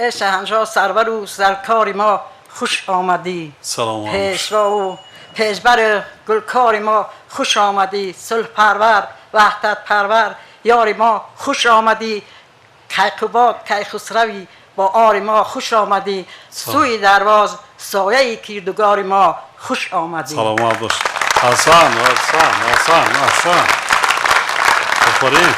эй шаҳаншоҳ сарвару саркори мо хуш омадӣ. Салом. Пешвову пешбари гулкори мо хуш омадӣ. Сулҳпарвар, ваҳдатпарвар, ёри мо хуш омадӣ. Кайқубод, Кайхусрави бо ори мо хуш омадӣ. Сӯи Дарвоз сояи кирдугори мо хуш омадӣ. Саломат бош. Аҳсан, аҳсан, аҳсан, аҳсан, офарин.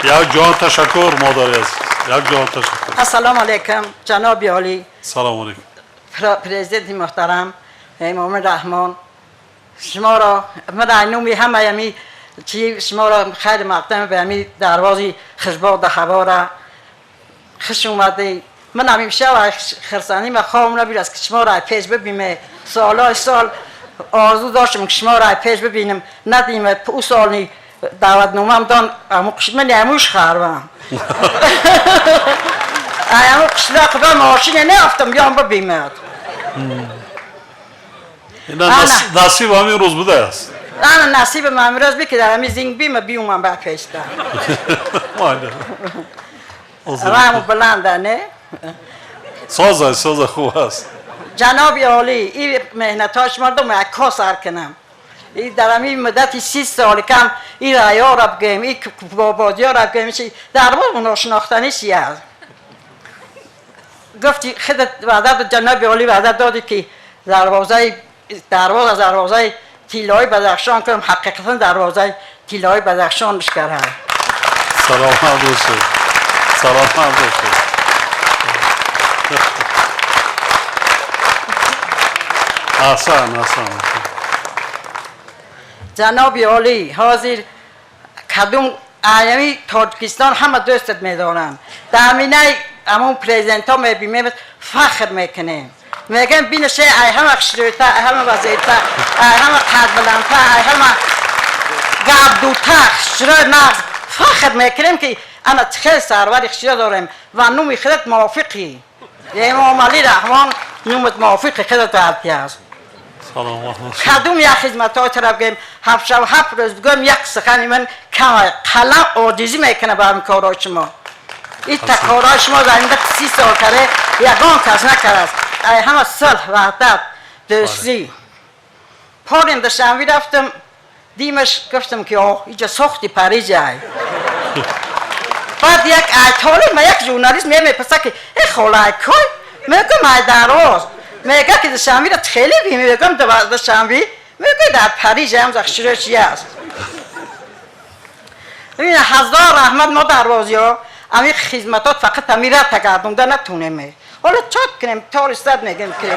Як ҷон ташаккур, модари азиз, як ҷон ташаккур. Ассалому алайкум, ҷаноби олӣ. Салому алайкум. Президенти муҳтарам Эмомалӣ Раҳмон, шуморо ман дар номи ҳамаи ҳами чи шуморо хайр мақдам ба ҳами Дарвози хушбоду ҳавора хуш омадед. Ман ҳамеша хурсандӣ ма хобам набуд, ки шуморо пеш бибинем. Солҳои сол орзу доштам, ки шуморо пеш бибинем, надидем. Ӯ соли даъватномаам дон, ман амуш харвам, аму қишлоқ ба мошине неафтам, биём бибинад. Насиб ҳамин рӯз будааст. Ана насибам ҳамин рӯз би, ки дар ҳамин зинг бима биумам ба пешта. Раму баланда не. Соза, соза, хуб аст. Ҷаноби олӣ, ин меҳнатҳои шумо дум як сар кунам. И дар ҳамин муддати 30 соли кам ин раёро бигӯем, ин бободиёро бигӯем, чи Дарвоз ношинохтанӣ чи аст. Гуфти худат, ваъда, ҷаноби олӣ, ваъда додӣ, ки дарвозаи Дарвоз аз дарвозаи тиллои Бадахшон кунам. Ҳақиқатан дарвозаи тиллои Бадахшон бишкарад. Саломат бошед, саломат бошед. Аҳсан, аҳсан. Ҷаноби олӣ, ҳозир кадом аями Тоҷикистон ҳама дӯстат медоранд. Дар аминаи ҳамон президентҳо мебинем, фахр мекунем, мегӯем: бинаше, ай ҳама хушрӯйта, ай ҳама вазирта, ай ҳама қадбаландта, ай ҳама гапдута, хушрӯй, нағз. Фахр мекунем, ки ана хел сарвари хушрӯ дорем ва номи худат мувофиқи Эмомалӣ Раҳмон, номат мувофиқи худат аст. Кадом як хизматҳои тараф гӯем, ҳафт шаб ҳафт рӯз бигӯем, як сухани ман кам, қалам оҷизӣ мекунад ба ҳамин корҳои шумо. Ин корҳои шумо дар ин 30 сол каре ягон кас накардааст. Ай ҳама сулҳ, ваҳдат, дӯстӣ. Порим Душанбе рафтам, димаш, гуфтам, ки оҳ, иҷа сохти Париж ай. Баъд як айтоли ма, як журналист мепурсад, ки э хола, ай кой? Мегӯм: ай Дарвоз. Мега, ки Душанберо хеле би. Мегӯм: Душанбе? Мегӯ: дар Париж ам захширо чи аст. Ҳазор раҳмат, мо дарвозиҳо ами хизматот фақат амира тагардонда натунем. Ҳоло чот кунем, тори сад мегем, ки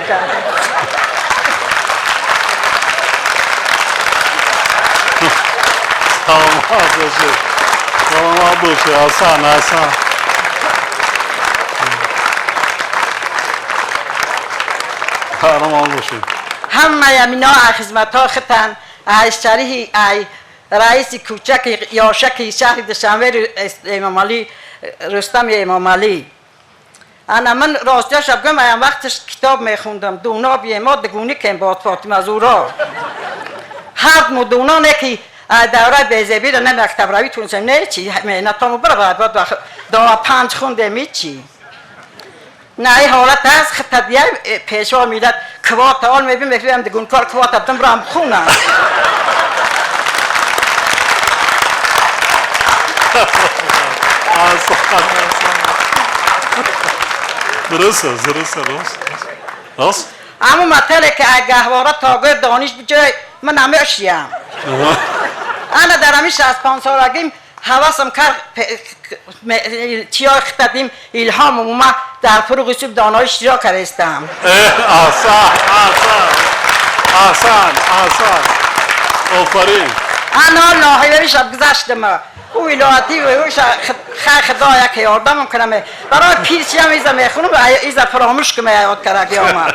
Саломат бошед, саломат бошед. Аҳсан, аҳсан. Қаҳрамон бошед. Ҳамаи амино ай хизматҳо хитан, ай шарихи, ай раиси кӯчаки ёшаки шаҳри Душанбе Эмомалӣ, Рустами Эмомалӣ. Ана ман ростиёша бигӯям, аям вақташ китоб мехондам, дуно бием, мо дугунӣ кем бо Фотима Зуро ҳар дуно не, ки давраи безебиро не мактабравӣ тунистем, не чи меҳнатому бира баъд дова панҷ хундем, ҳичи на. Ин ҳолат аст, хитадия пешво миллат квота ол мебин, мегӯям дигункор квота бдам, рам хунам. Аҳсан, дуруст аст, дуруст аст, рост, рост. Ҳамун матале, ки ай гаҳвора то гӯр дониш биҷой, ман намешиям. Ана дар ҳамин 65 солагим ҳавасам кард, чиёи хитадим, илҳомам омад, дар фуруғи суб доноӣ иштирок кардастам. Аҳсан, аҳсан, аҳсан, аҳсан, офарин. Ана ноҳиявӣ шаб гузаштам, ӯ вилоятӣ, хай, худо як ёрдамам кунам. Барои пирчиам иза мехунам, иза фаромӯш кунам, ёд кардаги омад.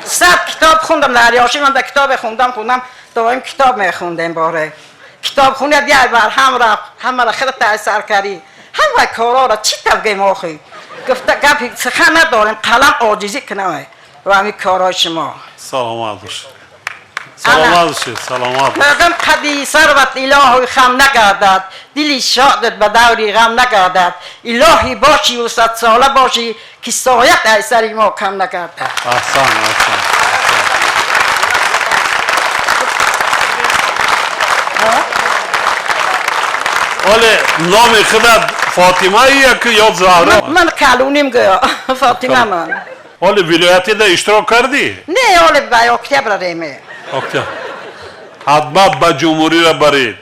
100 китоб хундам дар ёши ман, да китобе хундам, хундам, доим китоб мехундем. Боре китобхуният як бар ҳам рафт, ҳамаро худат сар карӣ, ҳама корҳоро чӣ тавгем охи. Гуфта гапи сухан надорем, қалам оҷизӣ кунам ва ҳамин корҳои шумо. Саломат бошед. Саломат бошед, саломат. Мегӯям қади сарват илоҳи хам нагардад, дили шодат ба даври ғам нагардад. Илоҳӣ бошиву садсола бошӣ, ки соят ай сари мо кам нагардад. Аҳсан, аҳсан. Оле номи худат Фотима ё ки ё Заҳро? Ман калуним гӯё Фотима ман. Оле вилоятида иштирок кардӣ? Не, оле ба октябр реме. Октябр. Ҳатман ба ҷумҳуриро баред.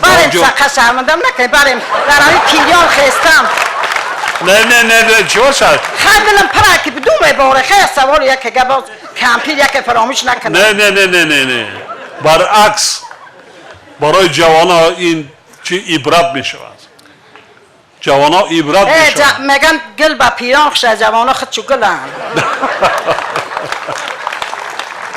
Барем, сақа шармандам накунед, барем. Дар ҳамин пирён хестам. Не, не, не, не, чӣ бошад? Хай дилам пара ки ду меборе, хай савол яке гап боз кампир яке фаромӯш накунад. Не, не, не, не, не, не. Баръакс, барои ҷавонҳо ин чӣ ибрат мешавад. Ҷавонҳо ибрат мешавад. Меган гул ба пирон хуш, ҷавонҳо худ чу гуланд.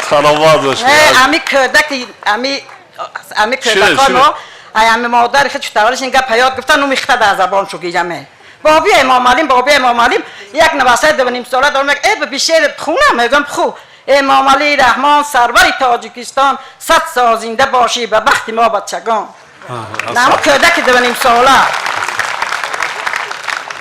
Саломат бошед. Ами кӯдаки ами кӯдакон мо ай ами модари худ чу таваллуд ин гап ҳаёт гуфтан, ну мехта дар забон чу гираме. Боби Эмомалим, боби Эмомалим, як навасаи дувним сола дорам, мег, э биби шеър хунам, мегӯям ху. Эмомалӣ Раҳмон, сарвари Тоҷикистон, 100 сол зинда бошӣ ба бахти мо бачагон. Намо кӯдаки дувним сола.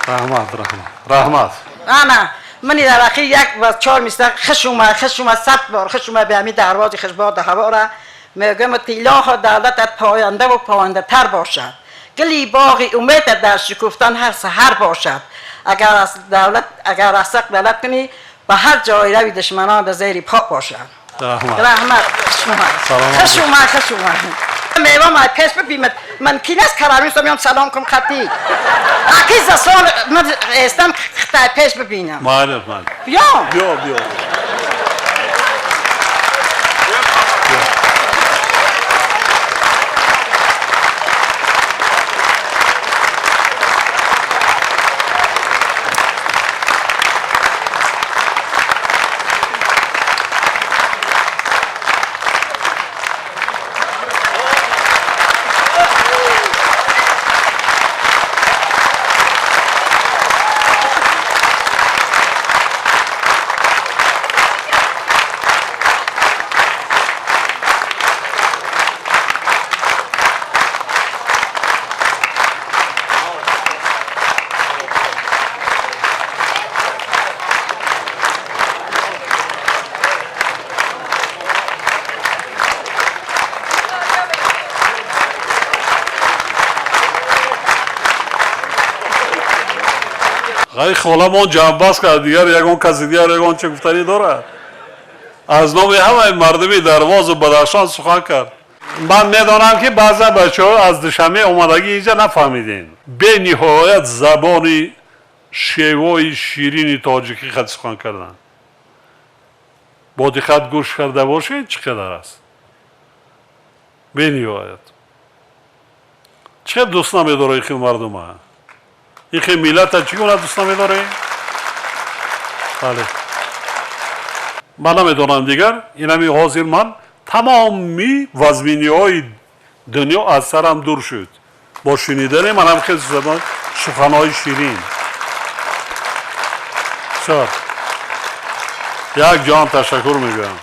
Раҳмат, раҳмат, раҳмат. Ана, мани дар охир як ва чор мисра хуш омад, хуш омад, 100 бор хуш омад ба ҳамин дарвози хушбоду ҳавора. Мегӯям ки илоҳо давлатат пояндаву пояндатар бошад. Гули боғи умедат дар шукуфтан ҳар саҳар бошад. Агар аз давлат, агар аз ҳақ давлат кунӣ, ба ҳар ҷой рави душманон дар зери по бошад. Раҳмат. Раҳмат. Хуш омад. Саломат. Хуш омад, хуш омад. Мева май пеш бибимад. Ман ки нест карамин меям салом кун хати. Аки за сол ман эстам хитай пеш бибинам. Майли, майли. Биё. Биё, биё. Ғай холамон ҷамъбаст кард, дигар ягон каси дигар ягон чӣ гуфтанӣ дорад. Аз номи ҳамаи мардуми Дарвозу Бадахшон сухан кард. Ман медонам ки баъзан бачаҳо аз Душанбе омадагӣ инҷа нафаҳмидем. Бениҳоят забони шевои ширини тоҷикӣ хат сухан карданд. Бо диққат гӯш карда бошед, чӣ қадар аст. Бениҳоят. Чӣ қадар дӯст намедорад ин хел мардума? Ин хел миллата чӣ гуна дӯст намедорем? Бале. Ман намедонам дигар, инами ҳозир ман тамоми вазминиҳои дунё аз сарам дур шуд. Бо шунидани манам хел забон суханҳои ширин. Бисёр. Як ҷон ташаккур мегӯям.